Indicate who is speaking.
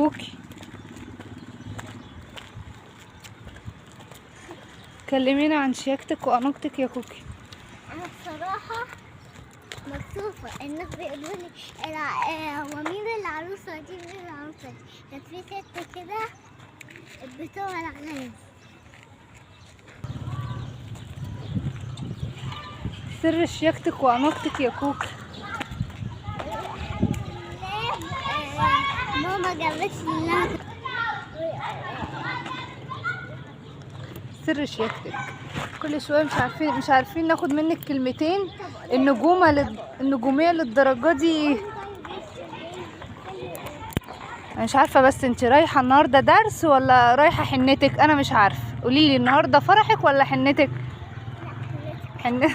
Speaker 1: كوكي، كلمينا عن شياكتك وأناقتك يا كوكي.
Speaker 2: انا بصراحة مكسوفة، الناس بيقولوا لي هو مين العروسة دي، مين العروسة دي؟ كانت في ست كده بتوع الغاز.
Speaker 1: سر شياكتك وأناقتك يا كوكي؟
Speaker 2: الحمد لله، ماما جابت لي اللي أنا
Speaker 1: سر شياكتك، كل شوية مش عارفين ناخد منك كلمتين. النجومية للدرجة دي انا مش عارفة. بس انت رايحة النهاردة درس ولا رايحة حنتك؟ انا مش عارفة، قوليلي النهاردة فرحك ولا حنتك؟ حن